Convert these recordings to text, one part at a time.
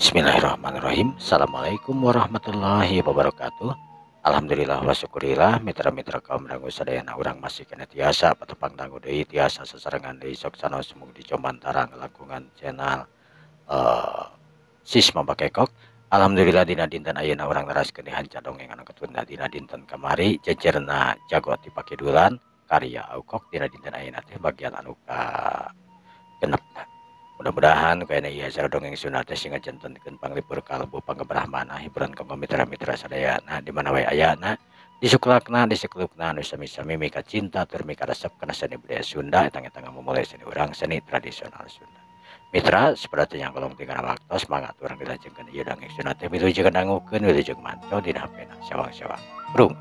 Bismillahirrahmanirrahim. Assalamualaikum warahmatullahi wabarakatuh. Alhamdulillah wa syukurillah mitra-mitra kaum dangu sadayana urang masih kena tiasa patepang dangu deui tiasa sasarengan deui sok sanaos sumug di Comantara ngalangkungan channel Sisma Bakekok. Alhamdulillah dina dinten ayeuna urang neraskeun hanca dongeng anu katunda dina dinten kamari jejerna jago ti pakidulan karya Aukok dina dinten ayeuna teh bagian anu ka genepna. Mudah-mudahan kayaknya iya secara dongeng Sunda teh sing ngajantenkeun panglipur kalbu panggebrah manah hiburan kanggo mitra-mitra sadayana di mana wae ayana disuklakna diseklukna anu sami-sami mika cinta tur mika resep kana seni budaya Sunda etang-etang ngamumule seni urang seni tradisional Sunda. Mitra seperti yang kolong tinggal waktu semangat urang dilajengkeun ieu dongeng Sunda teh wilujeng dangukeun wilujeng manco dina hapena sewang-sewang. Brung.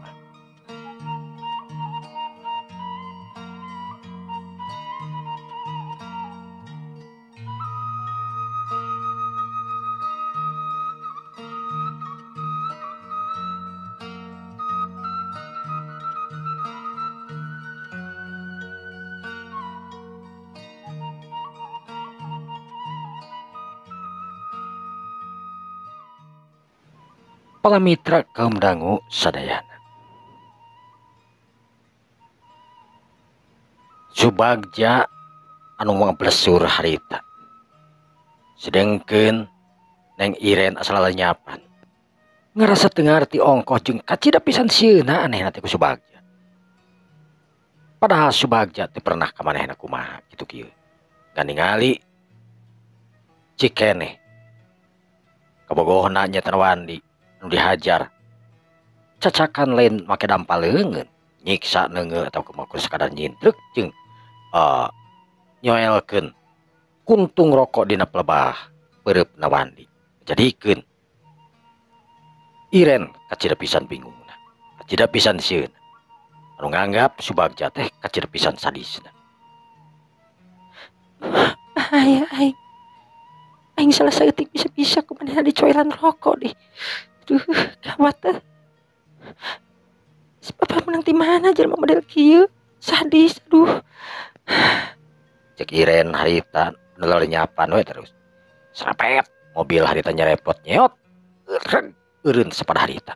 Para mitra kaum dangu sadayana. Subagja anu ngablesur harita. Sedengkeun Neng Iren asal lenyapan. Ngarasa teu ngarti ongkoh jeung kacida pisan sieuna anehna teh ku Subagja. Padahal Subagja teu pernah ka manehna kumaha kitu kieu. Ganingali cikeneh kabogohna nya Wandi nu dihajar cacakan lain make dampal leungeun nyiksa neungeul atau kumaha sekadar nyintrek jeung nyoelkeun kuntung rokok dina pelebah peureupna Wandi jadikeun Iren kacida pisan bingungna kacida pisan sieun anu nganggap Subagja teh kacida pisan sadisna. Bahaya aing aing salah saeutik bisa-bisa kumaha dicoelan rokok deh. Aduh, gawat teh. Si papa menang di mana jelema model kieu? Sadis, aduh. Cek Iren harita nu nyapan we terus. Serapet mobil harita nyerepot nyeot. Reg eureun sapada harita.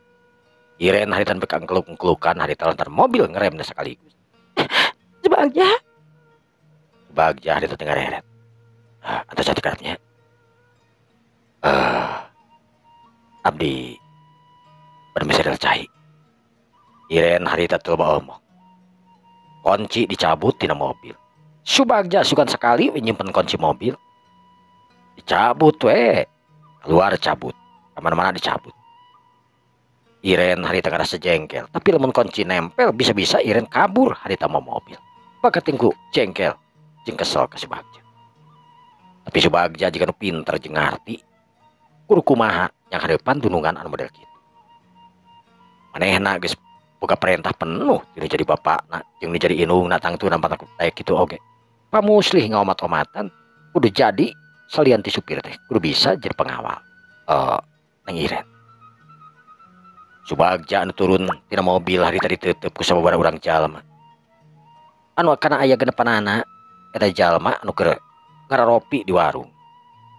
Iren harita bek angkluk-angklukan harita lantar mobil ngeremna sekaligus. Subagja. Subagja harita teh ngareret. Ah, atuh satik karepnya. Abdi bermeseril cai. Iren harita teu loba omong. Kunci dicabut tina mobil. Subagja sugan sekali nyimpen kunci mobil. Dicabut we. Keluar cabut. Kemana-mana dicabut. Iren harita ngarasa jengkel, tapi lamun kunci nempel bisa-bisa Iren kabur harita mau mobil. Bakatingku jengkel jeung kesel ka Subagja. Tapi Subagja jika nu pinter jeung ngarti kudu kumaha yang hadapan dunungan anu model kitu. Manehna geus boga perintah penuh jeung jadi bapakna jeung jadi indungna tangtuna nampak kayak kitu oge. Pamuslih ngaomat-omatan kudu jadi salian ti supir teh kudu bisa jadi pengawal. Neng Iren. Subagja anu turun tina mobil hari tadi tetep ku sababaraha urang jalma. Anu kana aya genepanana eta jalma anu keur ngararopi di warung.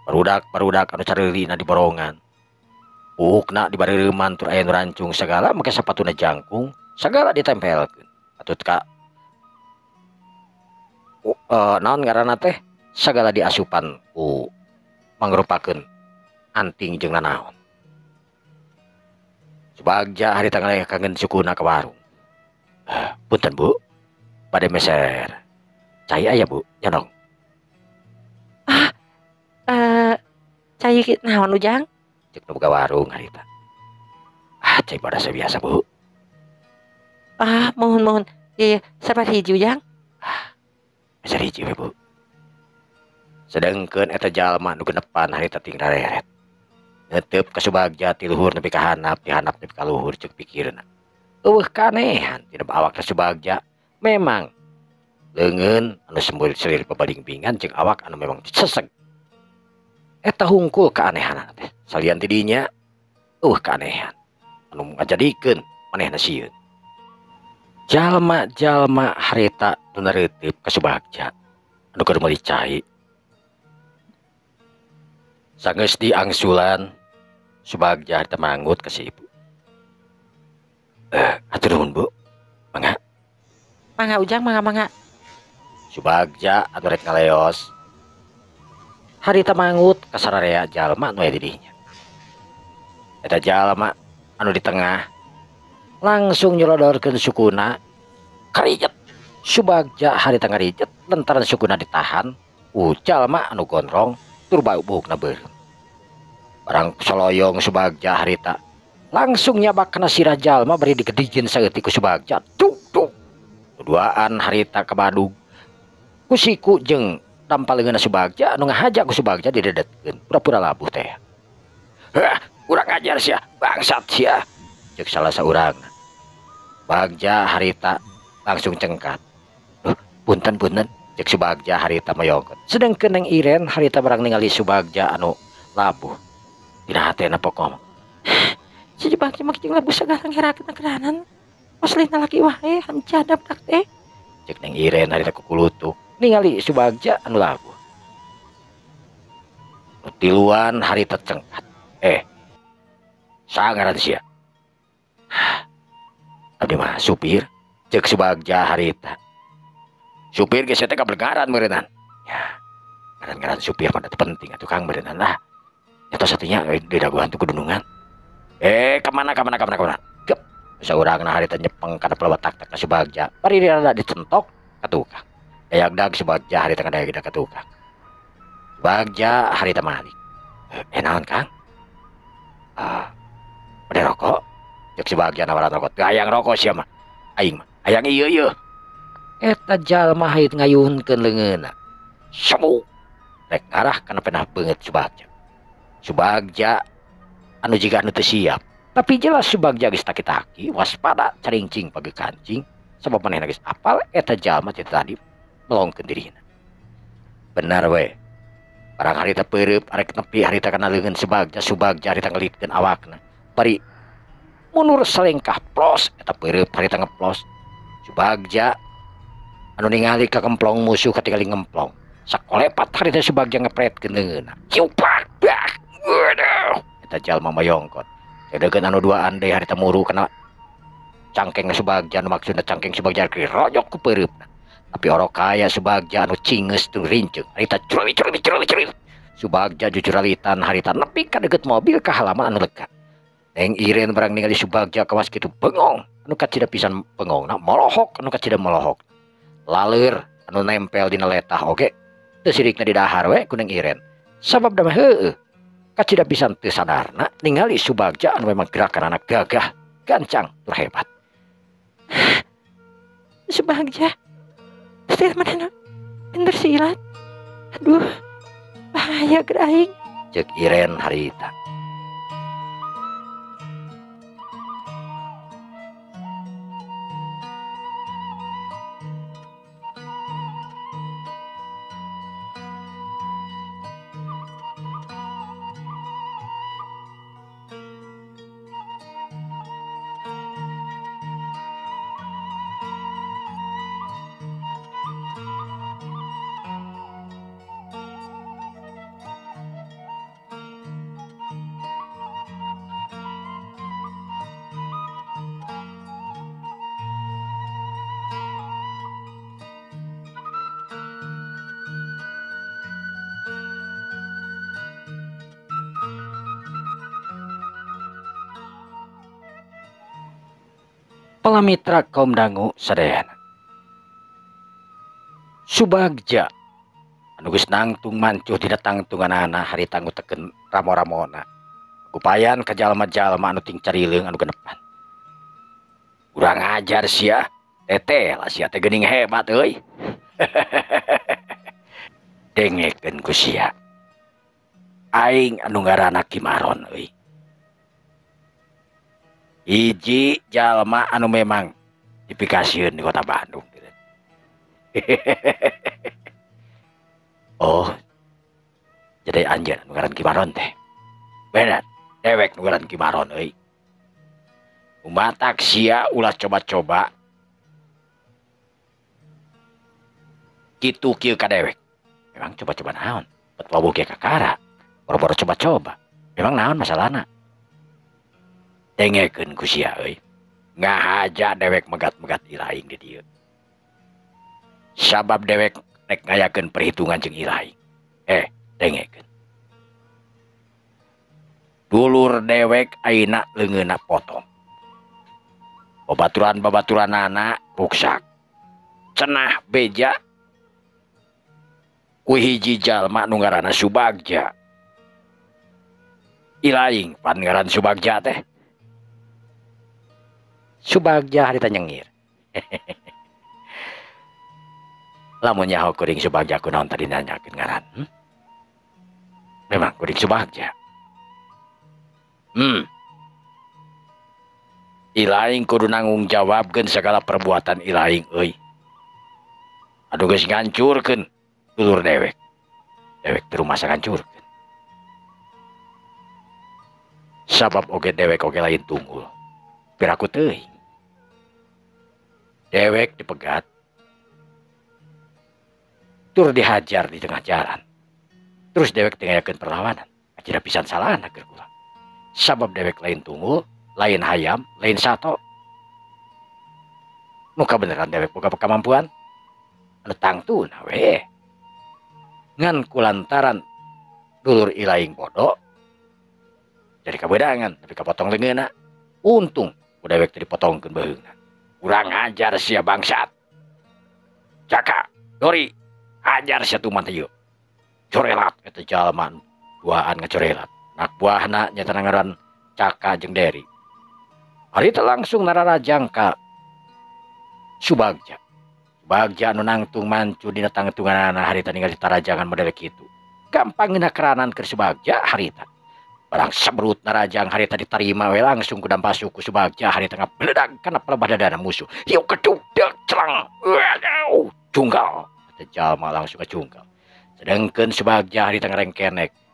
Barudak-barudak anu careulina di borongan. Puhukna di bareureman tur aya nu rancung sagala make sapatuna jangkung sagala ditempelkeun. Atut ka naon ngaranna teh sagala diasupan ku mangrupakeun anting jeung nanaon. Subagja harita ngalehkeun sukuna ka warung. Punten Bu, bade meser cai aya Bu, nyonong. Cai naon Ujang? Cek nu boga warung harita. Ah, cai pada biasa Bu. Ah, mohon-mohon. Iya, sabar hiji Ujang. Ah, meser hiji we Bu. Sedengkeun eta jalma nu genepan harita ting rareret. Netep ka Subagja ti luhur nepi ka handap, ti handap nepi ka luhur cek pikirna. Eueuh kanehan tina awak ka Subagja memang leungeun anu sembur selir pabalingbingan jeung awak anu memang seseg. Eta hungkul keanehan teh salian ti dinya keanehan anu ngajadikeun manehna sieun. Jalma-jalma harita nu nareuteup ka Subagja anu keur meuli cai. Sanggeus diangsulan Subagja harita manggut ka si ibu. Hatur nuhun Bu. Mangga. Mangga Ujang, mangga mangga. Subagja anu rek ngaleos. Harita manggut ka sararea jalma nu aya di dinya. Eta jalma anu di tengah langsung nyelodorkeun sukuna karijet. Subagja harita ngarijet lantaran sukuna ditahan ku jalma anu gondrong tur bau buukna beureum. Barang soloyong Subagja harita langsung nyabak kana sirah jalma bari digedigin saeutik ku Subagja. Tuk tuk. Duaan harita kabadug ku siku jeung dampal leungeunna Subagja anu ngahaja ku Subagja didedetkeun pura-pura labuh teh. Hah, kurang ajar sia, bangsat sia. Ceuk salah saurangna. Bagja harita langsung cengkat. Duh, punten-punten ceuk Subagja harita moyongkeun. Sedengkeun Neng Iren harita barang ningali Subagja anu labuh. Dina hatena pok ngomong. Si Bagja mah jeung labuh sagala ngerakeun keranan. Aslina laki wae hancadap dak teh. Ceuk Neng Iren harita kukulutuk ningali Subagja anu labuh. Nu tiluan harita cengkat. Sangaran sia. Abdi mah supir ceuk Subagja harita. Supir geus teh kabelgaran meureunnan. Ya, ngaran-ngaran supir mah teu penting atuh Kang meureunnan lah. Eta satunya di daguan tuh kudunungan. Kemana kemana kemana kemana. Gep. Saurangna harita nyepeng kana pelewatak ka Subagja. Bari rada dicentok ka tukang. Dayagdag Subagja harita ngadayagdag ka tukang. Subagja harita malik. Naon Kang? Bade rokok? Ceuk Subagja nawaran rokok. Teu hayang rokok sia mah. Aing mah hayang ieu ieu. Eta jalma hait ngayunkeun leungeunna. Semuk. Rek ngarah kana penah beungeut Subagja. Subagja anu jiga anu teu siap. Tapi jelas Subagja geus taki-taki waspada caringcing page kancing sabab manehna geus apal eta jalma teh tadi melongkeun dirina. Benar we. Barang harita peureub arek nepi harita kana leungeun Subagja, Subagja harita ngelitkeun awakna. Bari mundur salengkah plos eta peureub harita ngeplos. Subagja anu ningali ka kemplong musuh katingali ngemplong. Sakolepat harita Subagja ngepretkeun leungeunna. Ciupak bak. Waduh. Eta jalma mayongkot. Dedegeun anu duaan deui harita muru kana cangkeng Subagja anu maksudna cangkeng Subagja rojok ku peureupna. Tapi orok kaya Subagja anu cingeus tur rinceung. Harita curit curit curit curit. Subagja jujuralitan harita nepi ka deukeut mobil ka halaman anu lega. Neng Iren barang ningali Subagja kawas kitu bengong. Anu kacida pisan bengongna molohok anu kacida molohok. Laleur anu nempel dina letah oge teu sirikna di dahar we ku Neng Iren. Sabab da mah heueuh. Kacida pisan teu sadarna ningali Subagja anu memang gerakanana gagah, gancang tur hebat. Subagja teh manehna bener silat. Aduh, bahaya keur aing. Ceuk Iren harita. Palamitra kaum dangu sadayana. Subagja anu geus nangtung mancuh dina tangtunganana harita ngutekeun ramo-ramona. Kupayan ka jalma-jalma anu ting carileung anu genepan. Urang ajar sia, teteh lah sia teh geuning hebat euy. Dengekeun ku sia. Aing anu ngaranna Ki Maron euy. Hiji jalma anu memang dipikasieun di kota Bandung. Oh, jadi anjeun anu ngaran Ki Maron teh. Bener, dewek nu ngaran Ki Maron euy. Umatak sia ulah coba-coba kitu kieu ka dewek. Memang coba-coba naon? Bet wawuh ge kakara. Boro-boro coba-coba. Memang naon masalahna? Dengekeun ku sia euy. Ngahaja dewek megat-megat ilaing di dieu. Sabab dewek rek ngayakeun perhitungan jeung ilaing. Dengekeun. Dulur dewek ayeuna leungeunna potong. Babaturan-babaturanana ruksak. Cenah beja ku hiji jalma nu ngaranna Subagja. Ilaing pan ngaran Subagja teh. Subagja harita nyengir. Lamun nyaho kuring Subagja kunaon tadi nanyakeun ngaran? Memang kuring Subagja. Ilaing kudu nanggung jawabkeun segala perbuatan ilaing euy. Aduh geus ngancurkeun dulur dewek. Dewek teu rumasa ngancurkeun. Sabab oge dewek oge lain tunggul. Piraku teuing. Dewek dipegat. Tur dihajar di tengah jalan. Terus dewek teu ngayakeun perlawanan. Acira pisan salahna keur kula. Sabab dewek lain tunggul, lain hayam, lain sato. Nu kabeneran dewek boga kemampuan. Anu tangtuna we. Ngan kulantaran dulur ilaing bodoh. Jadi kabedangan tapi kapotong leungeunna. Untung ku dewek teu dipotongkeun beuheungna. Kurang ajar sia bangsat. Caka, Dori, ajar sia tuman teh ieu. Corelat eta jalma duaan ngacorelat. Anak buahna nyata ngaran Caka jeung Deri. Harita langsung nararajang ka Subagja. Subagja anu nangtung mancu dina tangtunganana harita ningali tarajangan model kitu. Gampang ngeunah keranan keur Subagja harita. Barang sebrut narajang harita ditarima we langsung ku dampasuk ku Subagja harita ngabledag kana pelebah dadana musuh. Hiu keduk dek celang. Waduh, junggal. Eta jalma langsung kacunggal. Sedengkeun Subagja harita ngarengkenek.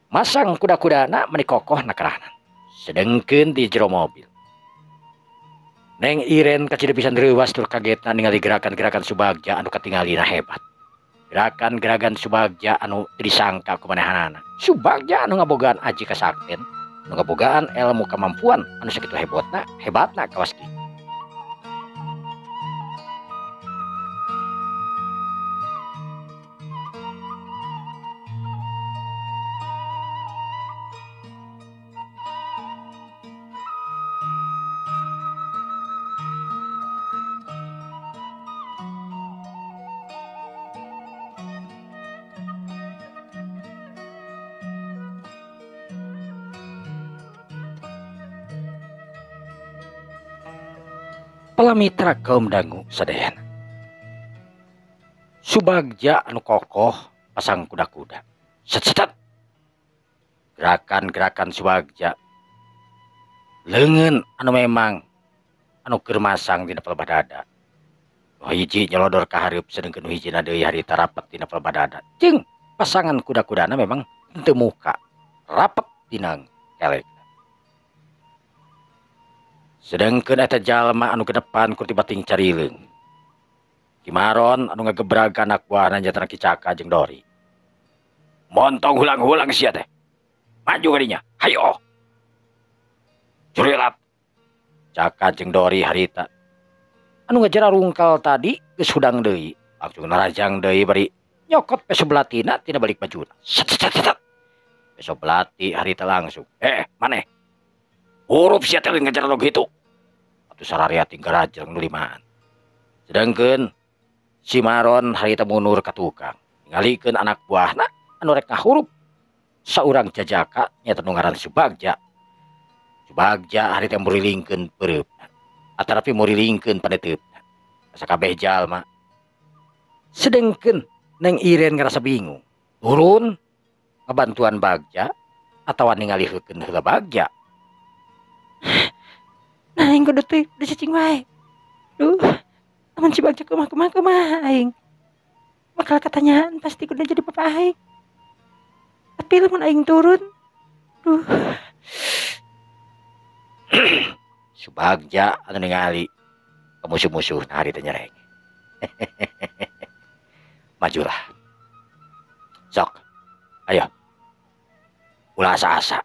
Masang kuda-kudana meni kokoh na keranan. Sedengkeun di jero mobil. Neng Iren kacida pisan reuwas tur kagetna ningali gerakan-gerakan Subagja anu katingalina hebat. Gerakan-gerakan Subagja anu teu disangka ku manehanana. Subagja anu ngabogaan aji kasakten, anu ngabogaan ilmu kemampuan anu sakitu hebatna kawas kieu. Palamitra kaum dangu sadayana. Subagja anu kokoh pasang kuda-kuda. Set set. Gerakan-gerakan Subagja leungeun anu memang anu keur masang dina pelebah dada. Nu hiji nyelodor ka hareup sedengkeun nu hijina deui harita rapet dina pelebah dada. Jeung pasangan kuda-kudana memang teu muka, rapet dina kelek. Sedengkeun eta jalma anu ke depan kur tibating carileung. Kimaron anu ngagebrag anak buahna nyatana Ki Caka jeung Dori. Montong hulang-hulang sia teh. Maju kadinya, hayo. Curilat. Caka jeung Dori harita. Anu ngajara rungkal tadi geus hudang deui, langsung narajang deui bari nyokot peso belatina tina balik bajuna. Set set set. Peso belati harita langsung. Maneh. Huruf sia teh ngejar lo gitu. Atuh sararea tinggal rajang nu limaan. Sedangkeun si Maron harita mundur ka tukang. Ningalikeun anak buahna anu rek ngahurup saurang jajaka nyata nu ngaran Subagja. Subagja harita murilingkeun peureupna. Atarapi murilingkeun paneteupna. Sakabeh jalma. Sedengkeun Neng Iren ngerasa bingung. Turun ngabantuan Bagja atawa ningali heukeun heula Bagja. Nah, aing kudu teh cicing wae. Duh, amun si Bagja kumaha kumaha aing. Bakal katanyaan pasti kudu jadi papa aing. Tapi lamun aing turun, duh. Subagja anu ningali ka musuh-musuh harita nyereng. Majulah. Sok. Ayo. Ulah asa-asa.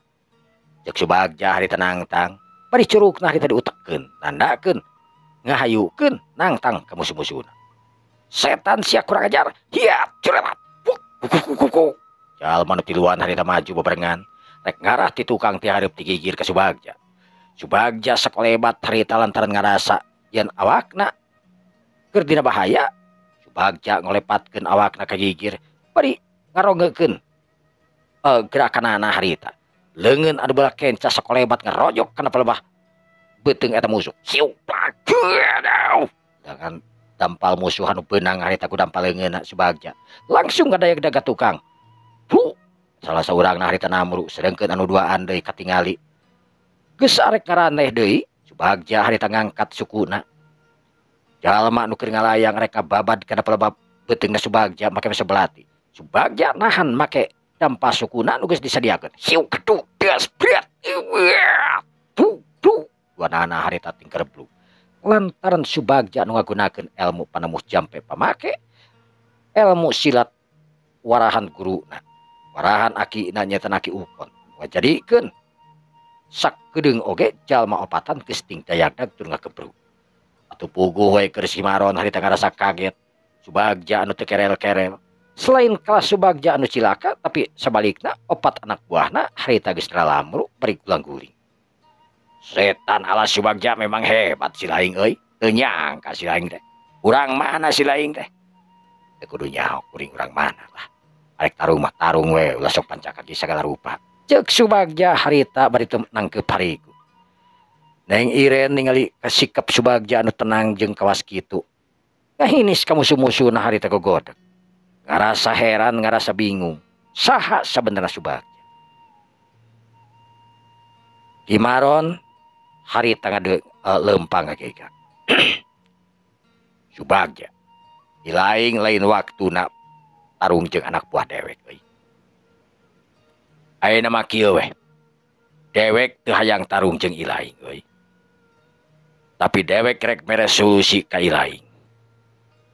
Cek Subagja harita nangtang, bari curugna harita diutekkeun, nandakeun, ngahayukeun nangtang ka musuh-musuhna. Setan sia kurang ajar. Hiat curelat. Buk. Jalma nu tiluan harita maju bebarengan, rek ngarah ti tukang ti hareup ti gigir ka Subagja. Subagja sakolebat harita lantaran ngarasa yen awakna keur dina bahaya. Subagja ngolepatkeun awakna ka gigir, bari ngaronggekeun gerakanana harita. Leungeun anu belah kenca sakolebat ngerojok kana palebah beuteung eta musuh. Siu plak. Dengan dampal musuh anu beunang harita ku dampal leungeunna Subagja. Langsung ngadayag-daga tukang. Hu, salah saurangna harita namru, sedengkeun anu duaan deui katingali. Geus arek ngaraneh deui, Subagja harita ngangkat sukuna. Jalma nu keur ngalayang rek ngababad kana palebah beuteungna Subagja make meso belati. Subagja nahan make dampal sukuna nu geus disadiakeun. Siu keduk das berat. Tu tu duanana harita tingkerblu. Lantaran Subagja nu ngagunakeun ilmu panemuh jampe pamake, ilmu silat warahan guruna, warahan akina nyaeta Aki Ukon. Ngajadikeun sakedeung oge jalma opatan geus ting dayagdag tur ngagebrug. Atuh puguh we keur si Maron harita ngarasa kaget. Subagja anu teu kerel-kerel. Selain kelas Subagja anu cilaka, tapi sebalikna opat anak buahna harita geus ralamru bari gulang-guling. Setan ala Subagja memang hebat si laing euy. Teu nyangka si laing teh. Urang mana si laing teh? Teu kudu nyaho kuring urang mana lah. Arek tarung mah tarung we ulah sok pancakaki sagala rupa. Ceuk Subagja harita bari teu nangkeup harigu. Neng Iren ningali kasikap Subagja anu tenang jeung kawas kitu. Ngahinis ka musuh-musuhna harita gogodeg. Ngarasa heran, ngarasa bingung. Saha sabenerna Subagja? Ki Maron harita ngade lempang ka Subagja. Ilaing lain waktuna tarung jeung anak buah dewek euy. Ayeuna mah kieu weh. Dewek teu hayang tarung jeung ilaing euy. Tapi dewek rek mere solusi ka ilaing.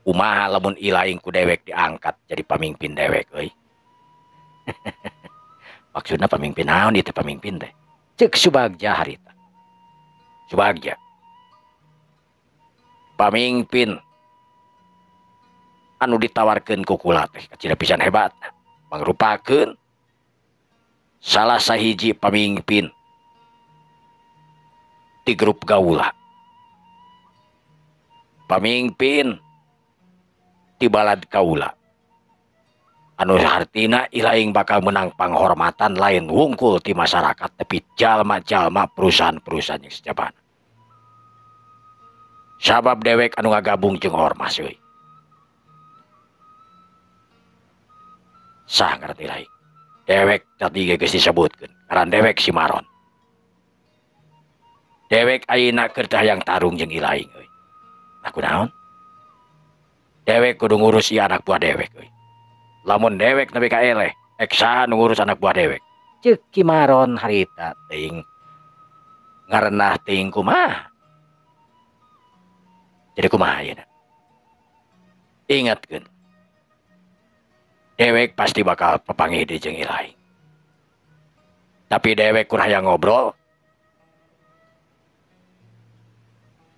Kumaha lamun ilaing ku dewek diangkat jadi pamimpin dewek euy. Maksudna pamimpin naon ieu teh pamimpin teh? Ceuk Subagja harita. Subagja pamimpin anu ditawarkeun ku kula teh kacida pisan hebat, mangrupakeun salah sahiji pamimpin ti grup gaula, pamimpin ti balad kaula, anu hartina ilaing bakal menang panghormatan lain wungkul ti masyarakat tapi jalma-jalma perusahaan-perusahaan yang sejabana. Sabab dewek anu ngagabung jeung ormas euy. Sah ngaran ilaing. Dewek tadi geus disebutkeun, ngaran dewek si Maron. Dewek ayeuna keur teh hayang tarung jeung ilaing euy. Nah kunaon? Dewek kudu ngurus ieu anak buah dewek euy. Lamun dewek nepi ka eleh, ek saha nu ngurus anak buah dewek? Ceuk Ki Maron harita teuing ngarenah teuing kumaha. Jadi kumaha ayeuna? Ingatkeun. Dewek pasti bakal papanggih deui jeung ilaing. Tapi dewek kur hayang ngobrol.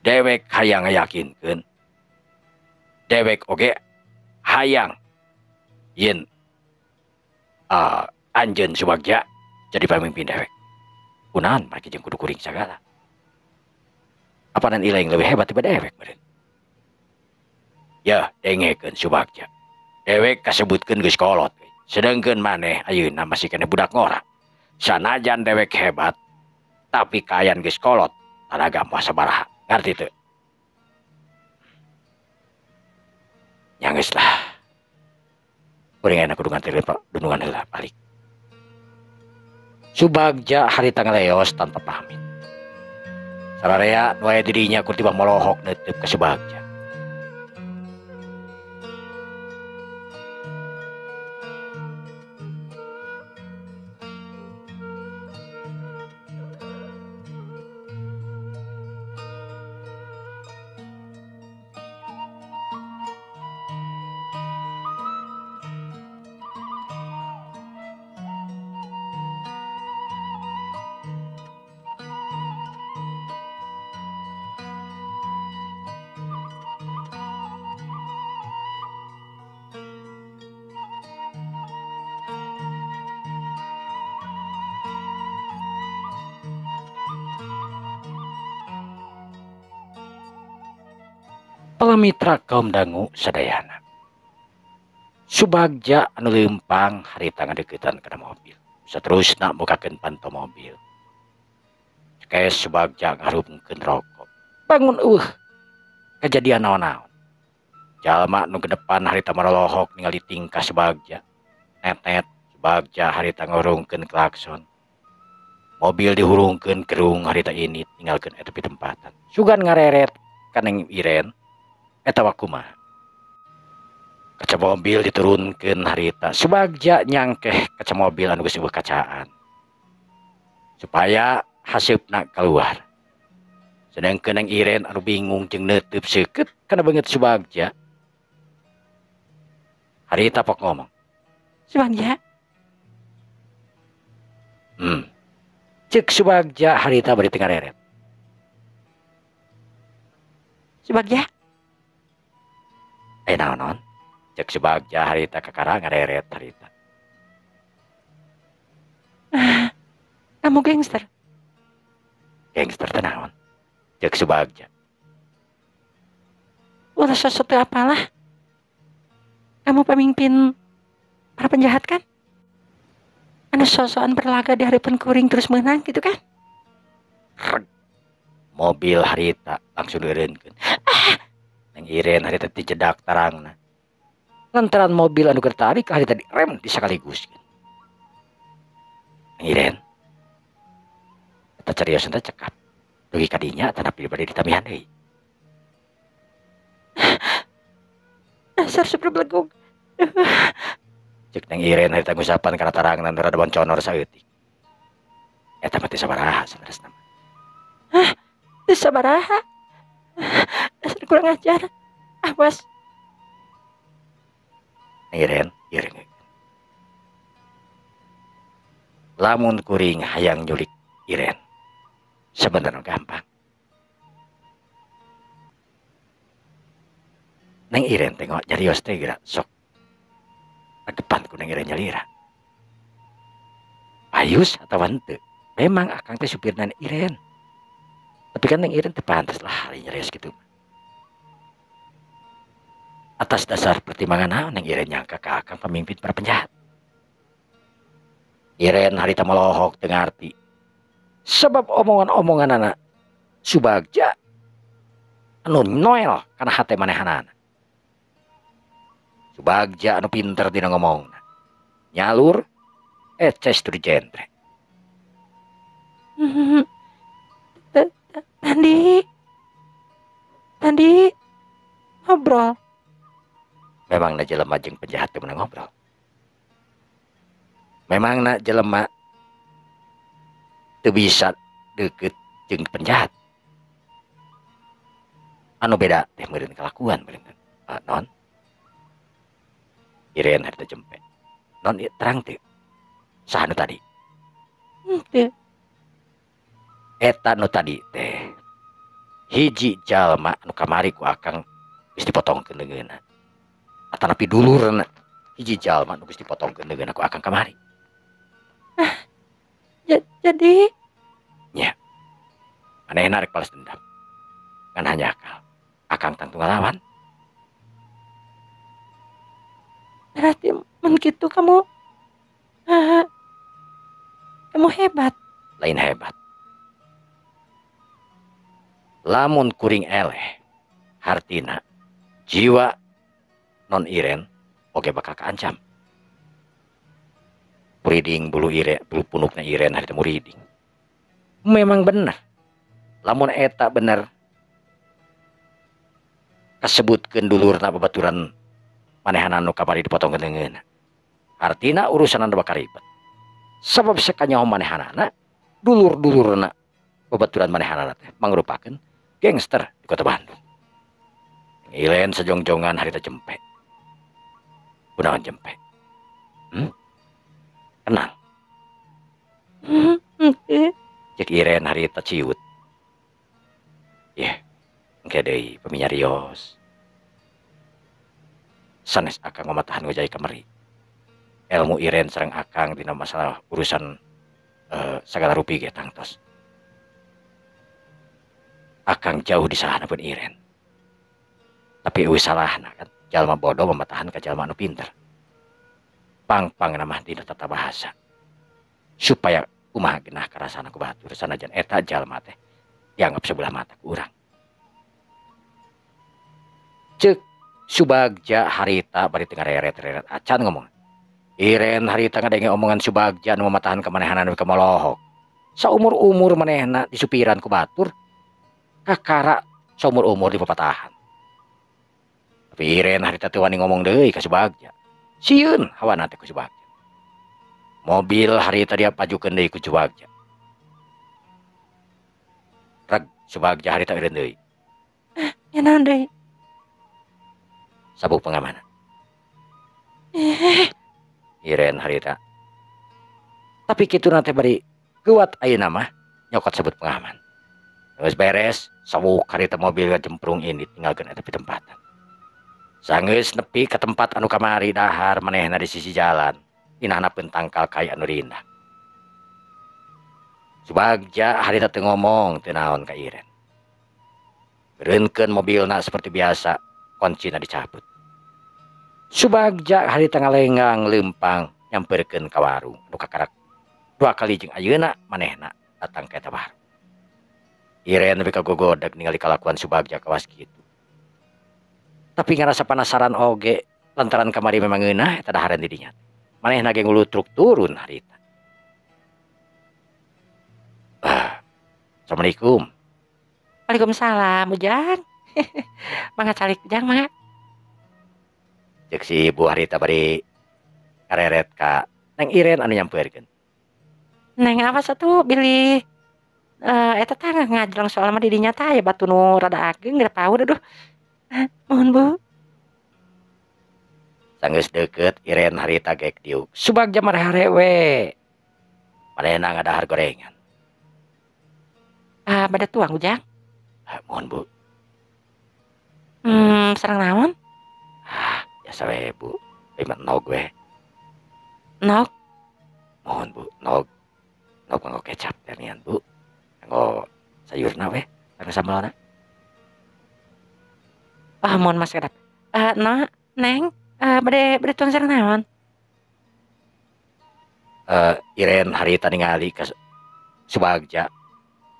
Dewek hayang ngayakinkeun. Dewek oge hayang yen anjeun Subagja jadi pamimpin dewek. Kunaon make jeung kudu kuring sagala. Apanan ilaing leuwih hebat tiba dewek meureun. Ya, dengekeun Subagja. Dewek kasebutkeun geus kolot. Sedengkeun maneh ayeuna masih keneh budak ngora. Sanajan dewek hebat, tapi kaayaan geus kolot, tanaga moal sabaraha. Ngarti teu? Nya geus lah. Kuring ayeuna kudu nganterin dunungan heula balik. Subagja harita ngaleos tanpa pamit. Sararea nu aya di dinya kur tiba molohok neuteub ka Subagja. Palamitra kaum dangu sadayana. Subagja anu leumpang harita ngadeukeutan kana mobil. Saterusna mukakeun panto mobil. Kaes Subagja ngarupkeun rokok. Bangun eueuh. Kejadian naon-naon. Jalma nu ke depan harita marolohok ningali tingkah Subagja. Net-net Subagja harita ngurungkeun klakson. Mobil dihurungkeun kerung harita ini tinggalkeun eta pitempatan. Sugan ngareret ka Neng Iren. Eta wakumaha. Kaca mobil diturunkeun harita. Subagja nyangkeh kaca mobil anu geus eueuh kacaan. Supaya haseupna keluar. Sedangkeun Neng Iren anu bingung jeung neuteub seukeut kana beungeut Subagja. Harita pok ngomong. Subagja. Cek Subagja harita bari teu ngareret. Subagja. Naon-naon? Cek Subagja harita kakara ngareret harita. Kamu gangster. Gangster teh naon? Cek Subagja. Ulah sesuatu apalah. Kamu pemimpin para penjahat kan? Anu sosokan berlaga di hadapan kuring terus menang gitu kan? Mobil harita langsung dieureunkeun. Neng Iren harita dijedak tarangna. Lantaran mobil anu tertarik harita direm di sekaligus. Neng Iren. Eta cariosan teh cekap. Dugi kadinya tanapi bade ditamihan deui. Dasar super belegug. Cek Neng Iren harita ngusapan kana tarangna nu rada bonconor saeutik. Eta mah teu sabaraha saleresna mah. Hah? Teu sabaraha? Dasar kurang ajar. Awas. Neng Iren, ieu. Lamun kuring hayang nyulik Iren. Sebenarnya gampang. Neng Iren tengok nyarios teh geura sok. Depan ku Neng Iren nyalira. Ayus atau henteu? Memang akang teh supirna Neng Iren. Tapi kan Neng Iren teu pantes lah hari nyarios kitu. Atas dasar pertimbangan naon Neng Iren nyangka ka akang pemimpin para penjahat. Iren harita molohok teu ngarti. Sebab omongan-omonganana Subagja anu noel kana hate manehanana. Subagja anu pinter dina ngomongna. Nyalur eces tur jentre. Tadi ngobrol. Memang na jelema jeung penjahat teu meunang ngobrol. Memang na jelema teu bisa deukeut jeung penjahat. Anu beda teh meureun kalakuan meureun. Non. Iren harita jempe. Non ieu terang teu. Saha nu tadi? Henteu. Eta nu tadi teh hiji jalma anu kamari ku akang geus dipotongkeun leungeunna. Atanapi dulurna hiji jalma nu geus dipotongkeun leungeunna ku akang kamari. Jadi nya. Manehna rek balas dendam. Ngan hanya akal. Akang tangtu ngalawan. Berarti mun kitu kamu kamu hebat. Lain hebat. Lamun kuring eleh hartina jiwa non Iren oge bakal kaancam. Muriding bulu Iren, bulu punukna Iren harita muriding. Memang bener. Lamun eta bener kasebutkeun dulurna babaturan manehanana nu kamari dipotongkeun leungeunna. Artina urusanna bakal ribet. Sabab sakanyaho manehanana dulur-dulurna babaturan manehanana teh mangrupakeun gangster di kota Bandung. Iren sejongjongan harita jempe. Kunaon jempe? Kenal. Cek Iren harita ciut. Yeh, engke deui paminyarios. Sanes akang mamatahan ngojay kamari. Ilmu Iren sareng akang dina masalah urusan sagala rupi ge tangtos. Akang jauh di sahana pun Iren. Tapi eueuh salahna kan jalma bodoh mamatahan ka jalma anu pinter. Pang-pang mah dina tata bahasa. Supaya kumaha genah karasana ku batur sanajan eta jalma teh dianggap sebelah mata ku urang. Cek Subagja harita bari teu ngareret-reret acan ngomong. Iren harita ngadenge omongan Subagja nu mamatahan ka manehna nu ka molohok. Saumur-umur manehna disupiran ku batur kakara saumur-umur dipapatahan. Tapi Iren harita teu wani ngomong deui ka Subagja. Sieun hawana teh ku Subagja. Mobil harita dia pajukeun deui ku Subagja. Reg Subagja harita eureun deui. Ya naon deui? Sabuk pengamanan. Iren harita. Tapi kitu teh bari kuat ayeuna mah nyokot sabuk pengaman. Geus beres, sabuk harita mobil jemprung ini tinggalkeun eta pitempatan. Sanggeus nepi ka tempat anu kamari dahar manehna di sisi jalan. Inahna tangkal kai anu rindang. Subagja harita teu ngomong teu naon ka Iren. Eureunkeun mobilna seperti biasa, kuncina dicabut. Subagja harita ngalenggang leumpang nyamperkeun ka warung nu kakarak dua kali jeung ayeuna manehna datang ka eta warung. Iren nepi ka gogodeg ningali kalakuan Subagja kawas kitu. Tapi ngarasa penasaran oge lantaran kamari memang ngeunah eta dahareun di dinya. Manehna ge ngulutruk turun harita. Assalamualaikum. Waalaikumsalam, Ujang. Mangga calik Ujang, mangga. Cek si ibu harita bari kareret ka Neng Iren anu nyamperkeun. Neng awas atuh bilih eta tah ngajleng soalna mah di dinya tah aya batu nu rada ageng geura paur aduh. Mohon Bu. Sanggeus deukeut Iren harita gek diuk. Subagja marehare we. Manehna ngadahar gorengan. Bade tuang Ujang. Mohon Bu. Sareng naon? Biasa we Bu. Ieu mah nog we. Nog? Mohon Bu, nog. Nog nganggo kecap ternian Bu. Nganggo sayurna we, nganggo sambalna. Mohon Mas kedap. No, Neng, bade tuang sareng naon? Iren harita ningali ka Subagja.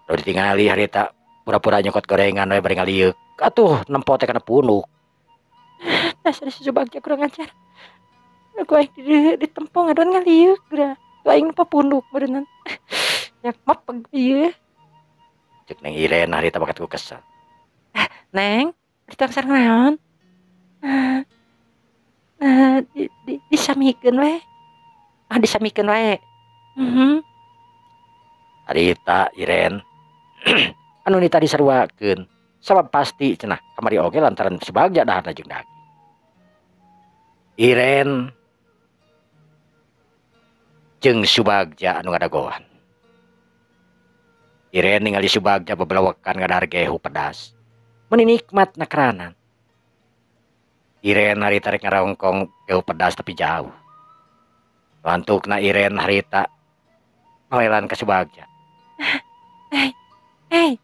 Nu ditingali harita pura-pura nyokot gorengan we bari ngalieuk. Atuh nempo teh kana punuk. Dasar si Subagja kurang ajar. Ku aing ditempo ngadon ngalieuk geura. Ku aing nempo punuk beureunan. Nya mapeg ieu. Cek Neng Iren harita bakat ku kesel. Neng, dituang sareng naon? Disamikeun we. Disamikeun wae. Harita Iren anu ni tadi saruakeun sabab pasti cenah kamari oge lantaran Subagja daharna jeung daging. Iren jeung Subagja anu ngadagoan. Iren ningali Subagja bebelawekan ngadahar gehu pedas. Meuni nikmat nakeranan. Iren harita rek ngarongkong gehu pedas tapi jauh. Lantukna Iren harita ngalelan ka Subagja. Hei. Hei.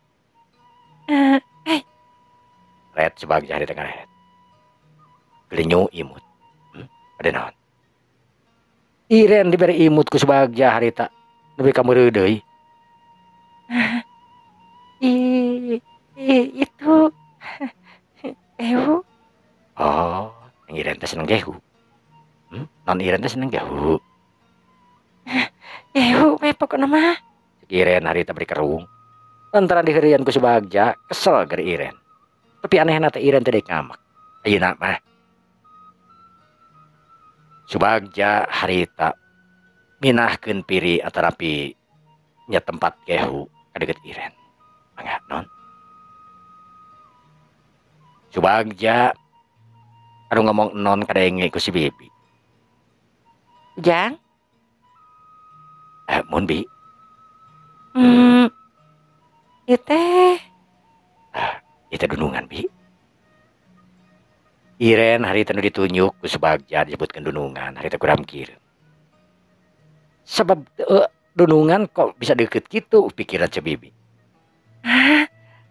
Ret Subagja harita ngaret. Gelinyu imut. Bade naon? Iren diberi imut ku Subagja harita nepi ka meureuh deui. Itu gehu. Oh, Neng Iren teh seneng gehu. Non Iren teh seneng gehu. Gehu we pokona mah. Cek Iren harita bari kerung. Lantaran diheureuyan ku Subagja, kesel gari Iren. Tapi anehna teh Iren teh deuk ngamek. Ayeuna mah Subagja harita minahkeun piri atanapi nya tempat gehu ka deukeut Iren. Mangga non. Subagja anu ngomong non kadenge ku si Bibi. Jang? Mun Bi. Ieu teh. Ieu teh dunungan Bi. Iren harita nu ditunjuk ku Subagja disebutkeun dunungan harita kuram kieu. Sebab dunungan kok bisa deket gitu pikiran si Bibi.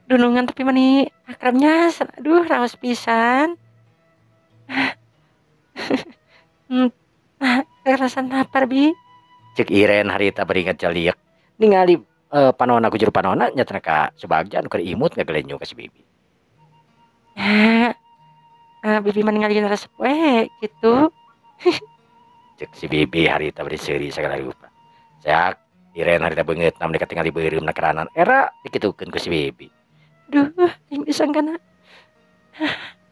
Dunungan tapi mani akrabnya, aduh raos pisan. Nah, kerasan lapar bi. Cek Iren harita bari ngajaliek ningali panona ku jero panona nyatana ka Subagja nu keur imut ngagelenyung ka si Bibi. Ya, Bibi mah ningali resep we gitu. Cek si Bibi harita bari seuri sagala rupa. Seak Iren harita beungeut na mereka tingali beureum na keranan era dikitukeun ku si Bibi. Duh, aing disangkana.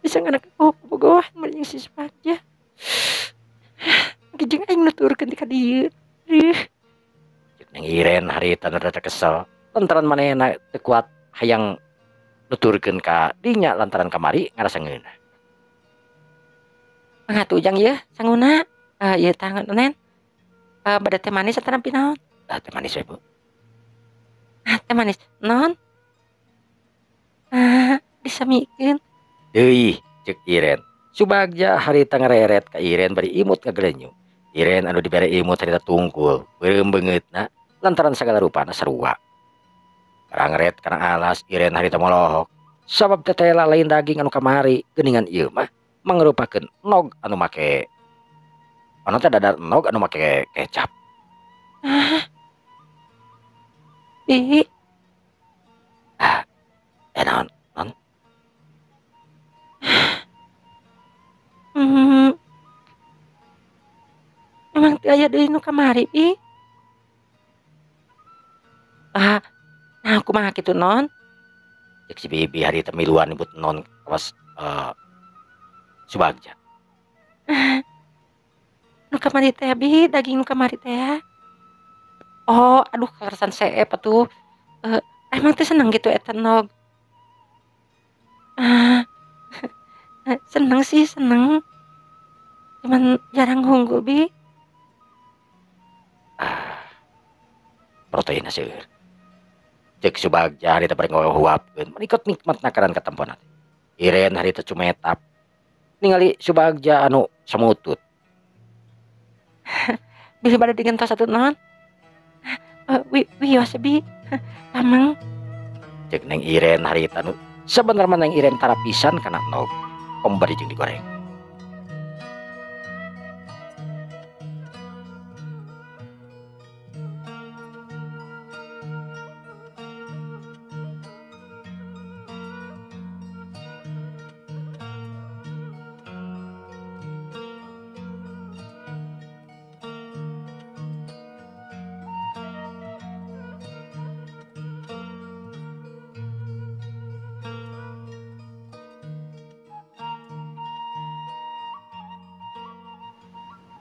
Disangkana kabogohan mun jeung si Subagja. Jeung aing nuturkeun ti ka dieu. Duh. Cek Neng Iren harita nu rada kesel lantaran manehna teu kuat hayang nuturkeun ka dinya lantaran kamari ngarasa ngeunah. Mangga ujang ieu sanguna. Ieu tah nen. Bade teh manis atawa naon? Ah, teh manis we, Bu. Ah, teh manis. Non? Disamikeun. Deui, cek Iren. Subagja harita ngareret ka Iren bari imut ngagelenyung. Iren anu dibere imut harita tungkul, beureum beungeutna lantaran sagala rupana sarua. Karangret kana alas Iren harita molohok. Sabab tetela lain daging anu kamari geuningan ieu mah mangrupakeun nog anu make anu teh dadar nog anu make kecap. Ih. Ah, naon? Non? Emang teu aya deui nu kamari ih? Ah, nah kumaha kitu non? Cek si Bibi harita miluan nyebut non kawas Subagja. Nu kamari teh bi, daging nu kamari teh. Oh, aduh kaleresan seep atuh. Emang teh seneng gitu eta nog? Seneng sih, seneng. Cuman jarang hunggul bi. Ah, proteinna seueur. Cek Subagja harita bari ngahuapkeun, menikot nikmat nakaran katempona teh. Iren harita cumetap ningali Subagja anu samutut. Bilih bade digentos atuh non? Wios bi, pameng. Cek Neng Iren harita nu sebenarnya Neng Iren tara pisan kana nog komo bari jeung digoreng.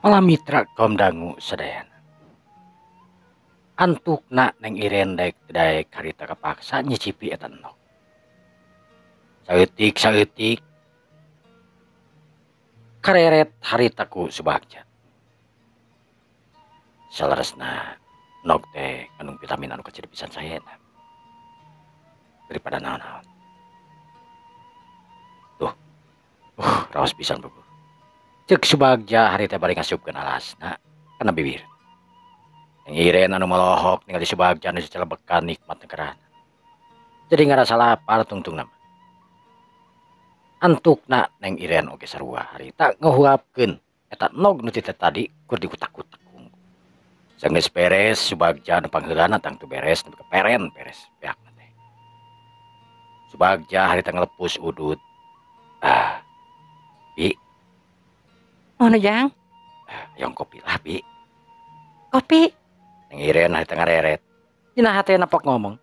Malah mitra kaum dangu sadayana. Antukna Neng Iren daek teu daek harita kapaksa nyicipi eta endog. Saeutik-saeutik kareret harita ku Subagja. Saleresna nog teh kandung vitamin anu kecil pisan saena. Daripada naon-naon. Tuh. Raos pisan buku. Cek Subagja harita bari ngasupkeun alasna kana bibir. Neng Iren anu molohok ningali Subagja anu sacelebekan nikmat negeran. Jadi ngarasa lapar tungtungna mah. Antukna Neng Iren oge sarua harita ngahuapkeun eta nog nu ti tadi keur dikutak-kutak. Sanggeus beres Subagja anu pangheulana tangtu beres nepi ka peren beres beakna teh. Subagja harita ngalepus udut. Ah, Bi. Mana jang? Yang kopi lah Bi. Kopi? Neng Iren harita ngareret. Dina hatena pok ngomong.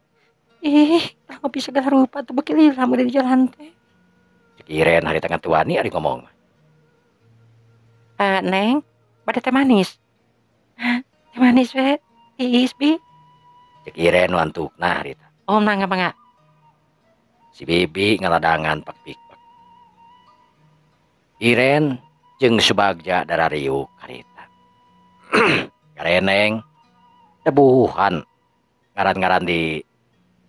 Ih, kopi segala rupa tuh beuki lila mun di jalan teh. Cek Iren harita ngatuani ari ngomong. Neng, bade teh manis. Teh manis we, tiis Bi. Cek Iren nu antukna harita. Oh, mangga mangga. Si Bibi ngaladangan pak pikpak. Iren jeung Subagja darariuk harita. Kareneng tebuhan ngaran-ngaran di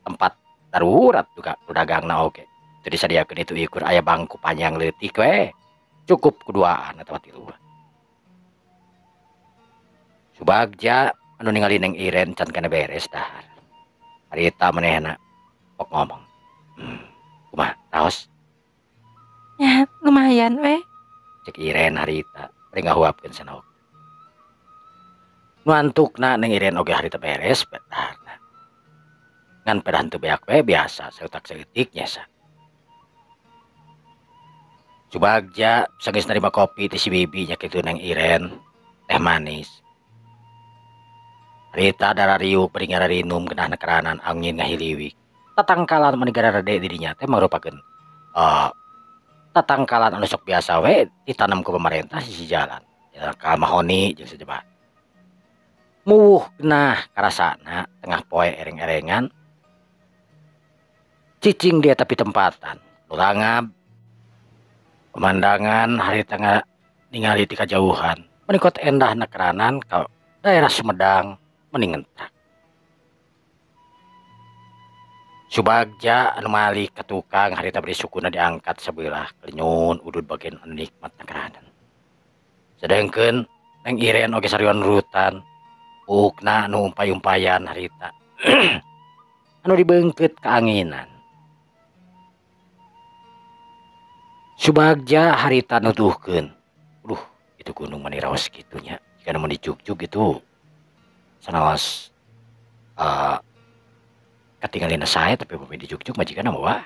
tempat darurat juga dagangna oge. Teu disadiakeun itu ikur aya bangku panjang leutik we. Cukup kuduaan atawa tiluan. Subagja anu ningali Neng Iren can kana beres dahar. Harita manehna pok ngomong. Kumaha raos? Ya, lumayan we. Cek Iren harita bari ngahuapkeun sendok. Nu antukna Neng Iren oge harita beres daharna. Ngan pedah henteu beak we biasa seutak saeutik nya sa. Subagja sageus narima kopi ti si bibi nya kitu Neng Iren teh manis. Harita darariuk bari ngararinum genahna keranan angin ngahiliwik. Tatangkalan mani gararede di dinya teh mangrupakeun tatangkalan anu sok biasa we ditanam ku pemerintah sisi jalan. Ya ka mahoni jeung sajaba. Muwuh genah karasana tengah poe ereng-erengan. Cicing dia tapi tempatan. Nulangab pemandangan harita ningali ti kajauhan. Menikot endahna keranan ka daerah Sumedang meni ngentrak. Subagja anu malik ka tukang harita bari sukuna diangkat sabelah kelinyun udud bagian anu nikmat na keranan. Sedengkeun Neng Iren oge sarua nurutan buukna anu umpay-umpayan harita anu dibeungkeut kaanginan. Subagja harita nuduhkeun, "Duh, itu gunung mani raos kitu nya. Jika mun dijugjug itu sanaos katingalina sae tapi upami dijugjug majikan mah wah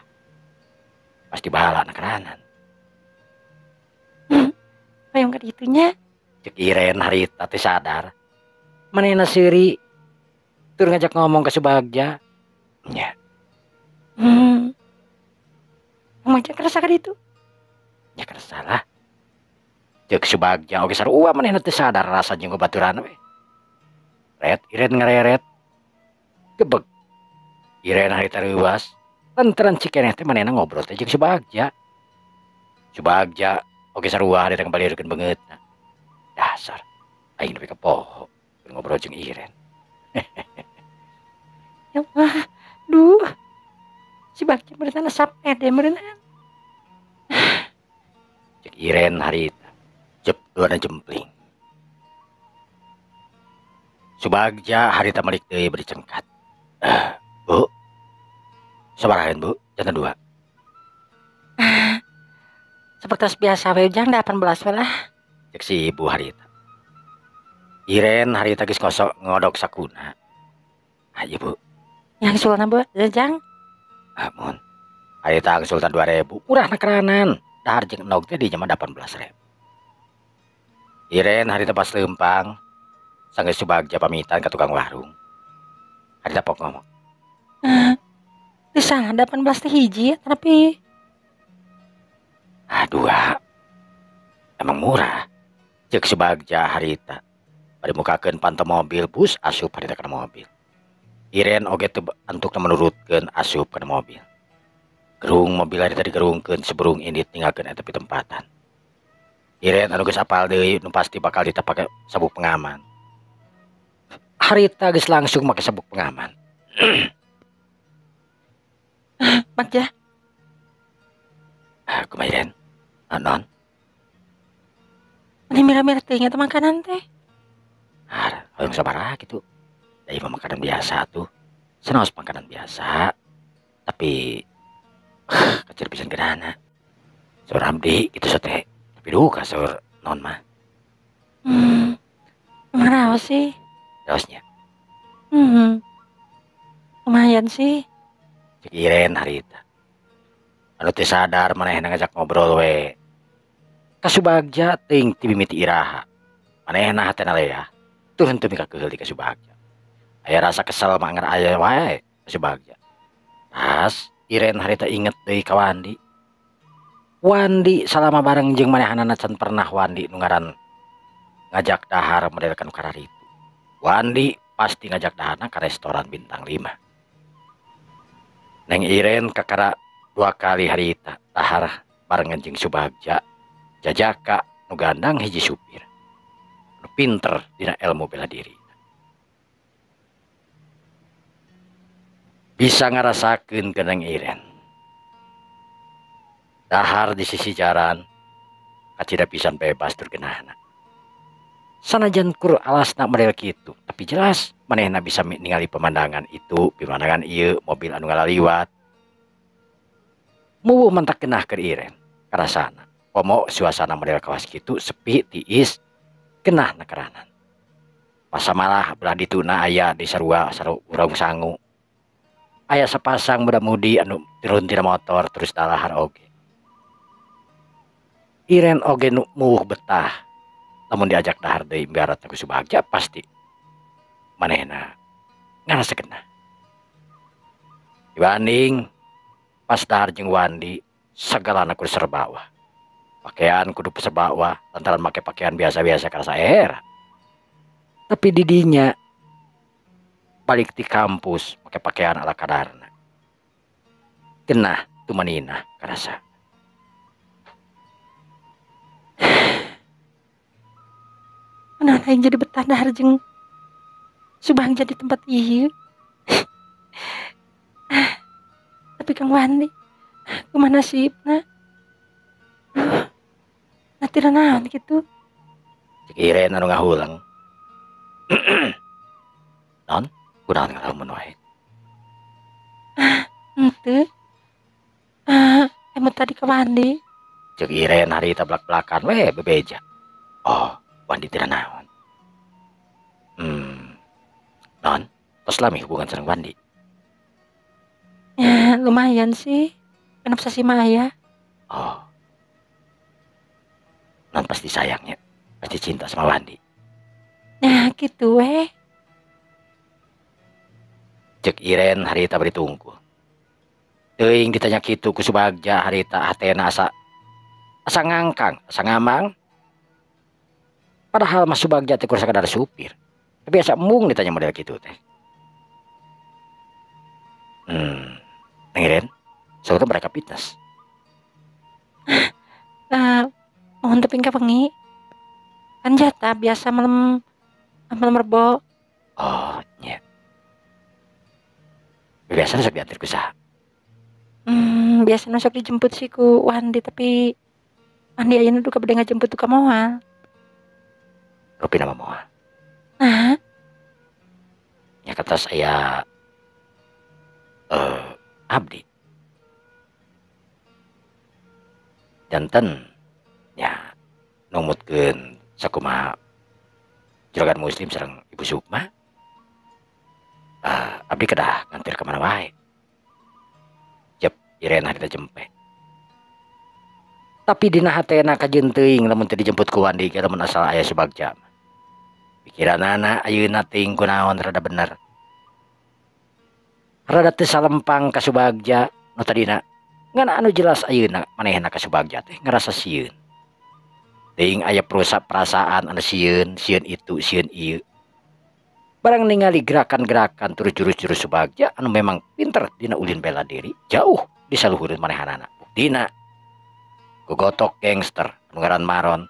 pasti bahala na keranan." Hoyong ka ditu nya. Cek Iren harita teh sadar. Manehna seuri tur ngajak ngomong ka Subagja. Nya. Ngajak kerasa ka ditu. Nya kerasa lah. Cek Subagja oge sarua manehna teu sadar rasa jeung babaturan we. Ret Iren ngareret. Gebeg. Iren harita reuas. Lantaran cikeneh teh manehna ngobrol teh jeung Subagja. Subagja oge sarua harita ngabalirkeun beungeutna. Dasar aing nepi ka poho ngobrol jeung Iren. Ya Allah, duh. Si Bagja meureun resep ede meureun. Cek Iren harita jep duana jempling. Subagja harita malik deui bari cengkat. Bu, sabarahan Bu, jantan 2. Seperti biasa we jang 18 we lah. Cek si ibu harita. Iren harita geus ngosok ngodok sakuna. Ayo Bu. Yang sulana Bu, jang. Amun. Harita angsultan 2000, murah na keranan. Dahar jeung endog teh di nya mah 18.000. Iren harita pas leumpang. Sanggeus Subagja pamitan ka tukang warung. Harita pok ngomong. Teu salah 18 teh hiji tapi 2. Emang murah. Cek Subagja harita. Bari mukakeun panto mobil bus asup harita kana mobil. Iren oge teu antukna menurutkeun asup kana mobil. Gerung mobil harita digerungkeun seberung indit ninggalkeun eta pitempatan. Iren anu geus apal deui nu pasti bakal ditapake sabuk pengaman. Harita geus langsung make sabuk pengaman. Bagja. Kumaha Iren? Naon? Meni mira-mira teuing eta makanan teh. Har, hoyong sabaraha kitu. Da ieu mah makanan biasa tuh. Sanaos makanan biasa. Tapi kecil pisan geunahna. Saur abdi kitu sate. Tapi duka saur naon mah. Emang raos sih. Raosnya. Lumayan sih. Cek Iren harita. Anu teu sadar manehna ngajak ngobrol we. Ka Subagja teuing ti mimiti iraha. Manehna hatena leah. Tur henteu mikakeul di ka Subagja. Aya rasa kesel mah angar aya wae ka Subagja. Tas Iren harita inget deui ka Wandi. Wandi salama bareng jeung manehanana can pernah Wandi nu ngaran ngajak dahar model ka nu kararitu. Wandi pasti ngajak daharna ka restoran bintang 5. Neng Iren kakara 2 kali harita dahar barengan jeung Subagja. Jajaka nu gandang hiji supir. Nu pinter dina ilmu bela diri. Bisa ngarasakeun ke Neng Iren. Dahar di sisi jalan kacida pisan bebas tur geunahna. Sanajan kur alasna model kitu, tapi jelas manehna bisa ningali pemandangan itu, pemandangan ieu mobil anu ngalaliwat. Muwuh mantak genah keur Iren karasana. Komo suasana model kawas kitu sepi tiis genah nakeranan. Pasamalah belah dituna aya di sarua saru urang sangu. Aya sepasang muda-mudi anu turun tina motor terus dalahar oge. Iren oge nu muwuh betah. Lamun diajak dahar deui imbaratna ku Subagja pasti manehna ngarasa genah. Dibanding pas dahar jeung Wandi sagalana kudu serba wah. Pakaian kudu serba wah lantaran make pakaian biasa-biasa karasa era. Tapi didinya balik di kampus make pakaian ala kadarna. Genah tumaninah karasa. Kunaon aing jadi betah dahar jeung Subagja di tempat ieu. Tapi Kang Wandi, kumaha nasibna? Natira naon kitu? Cek Iren anu ngahulang. Non, kunaon ngalamun wae? Henteu. Emot tadi ka Wandi. Cek Iren harita belak-belakan we bebeja. Oh, Wandi tira naon? Non, tos lami hubungan sareng Wandi. Ya, lumayan sih. Genep sasi mah aya. Oh. Non pasti sayangnya, pasti cinta sama Wandi. Nah, gitu weh. Cek Iren harita bari tunggu. Teuing ditanya kitu ku Subagja harita hatena asa ngangkang, asa ngamang. Padahal Mas Subagja teh kur sakadar supir. Tapi asa embung ditanya model kitu teh. Neng Iren, soalnya mereka fitness. Mohon teping ka wengi. Kan jatah biasa malam rebo. Oh, nya. Biasa sok diantar ku saha? Biasa sok dijemput sih ku Wandi, tapi Wandi ayeuna duka bade ngajemput duka moal. Rupina mah moal. Nah. Nya kata saya abdi. Janten nya numutkeun sakumaha juragan muslim sareng Ibu Sukma. Abdi kedah ngantir ka mana wae. Jep Iren harita jempe. Tapi dina hatena kajeun teuing lamun teu dijemput ku Wandi ge lamun asal aya Subagja. Pikiranana ayeuna teuing kunaon rada bener. Rada teu salempang ka Subagja nu tadina. Ngan anu jelas ayeuna manehna ka Subagja teh ngarasa sieun. Teuing aya perasaan anu sieun, sieun itu, sieun ieu. Barang ningali gerakan-gerakan tur jurus-jurus Subagja anu memang pinter dina ulin bela diri jauh di saluhureun manehanana. Buktina gogotok gangster anu ngaran Maron.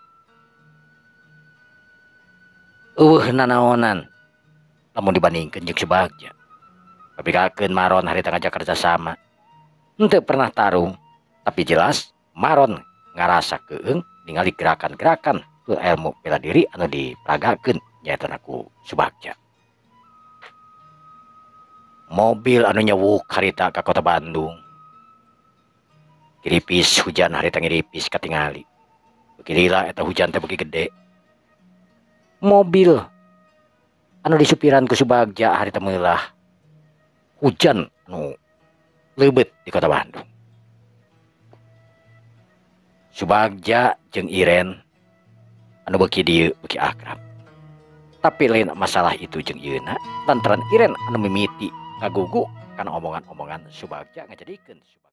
Eueuh nanaonan lamun dibandingkeun jeung Subagja. Kapikakeun Maron harita ngajak kerja sama. Henteu pernah tarung, tapi jelas Maron ngarasa keung ningali gerakan-gerakan ke ilmu bela diri anu diperagakeun nyaeta ku Subagja. Mobil anu nyewuk harita ka kota Bandung. Giripis hujan harita ngiripis katingali. Beuki lila eta hujan teh beuki gede. Mobil anu disupiran ku Subagja harita meulah hujan anu leubet di kota Bandung. Subagja jeung Iren anu beuki dieu beuki akrab. Tapi lain masalah itu jeung ieuna lantaran Iren anu mimiti ngagugu kana omongan-omongan Subagja ngajadikeun Subagja.